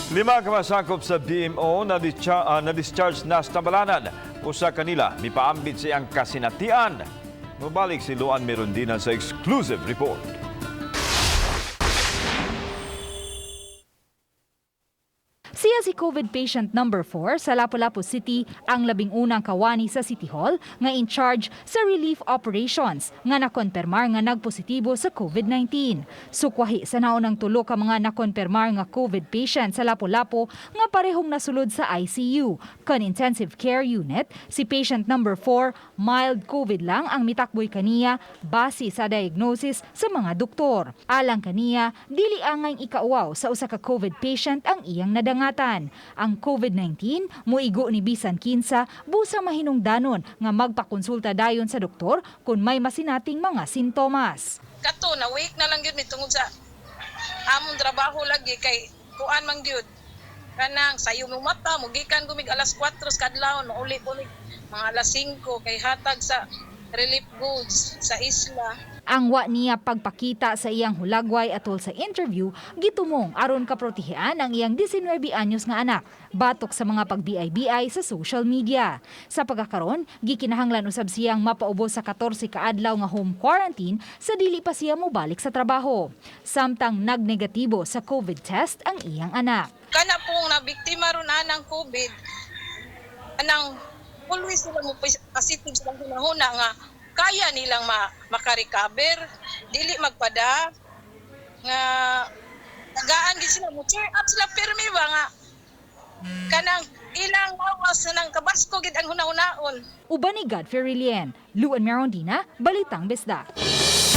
Lima ka masakop sa BMO na discharge na sa tambalanan. Usa kanila mipaambit sa iyang kasinatian. Mubalik si Luan Mirondina sa exclusive report. Siya si COVID patient number 4 sa Lapu-Lapu City, ang 11 kawani sa City Hall nga in charge sa relief operations nga nakonpermar nga nagpositibo sa COVID-19. Sukwahi sa naunang tulo ka mga nakonpermar nga COVID patient sa Lapu-Lapu nga parehong nasulod sa ICU kan intensive care unit, si patient number 4, mild COVID lang ang mitakboy kaniya base sa diagnosis sa mga doktor. Alang kaniya, dili angay ikauwaw sa usa ka COVID patient ang iyang nadangatan. Ang COVID-19 muigo ni bisan kinsa, busa mahinungdanon nga magpakonsulta dayon sa doktor kung may masinating mga sintomas. Kato na week na lang gyud mi tungod sa among trabaho lagi kay kuan man gyud, kanang sayo mo mata, mugikan gumig alas 4 sa kadlawon, mauli ko mig mga alas 5 kay hatag sa relief goods sa isla. Ang wa niya pagpakita sa iyang hulagway atol sa interview, gitumong aron kaprotehean ang iyang 19 anyos nga anak batok sa mga pag-BI-BI sa social media. Sa pagkakaron, gikinahanglan usab siyang mapaubos sa 14 ka adlaw nga home quarantine sa dili pa siya mobalik sa trabaho. Samtang nagnegatibo sa COVID test ang iyang anak. Kana pong na biktima ron anang COVID, anang always sila mo positive sa hunahuna nga kaya nilang makarecover, dili magpada nga tagaan gid sila, mo cheer up sila pirmi ba nga kanang ilang lawas na nang kabasko gid ang hunahunaon. Uban ni Godfrey Rilien, Luan Merondina, Balitang Bisdak.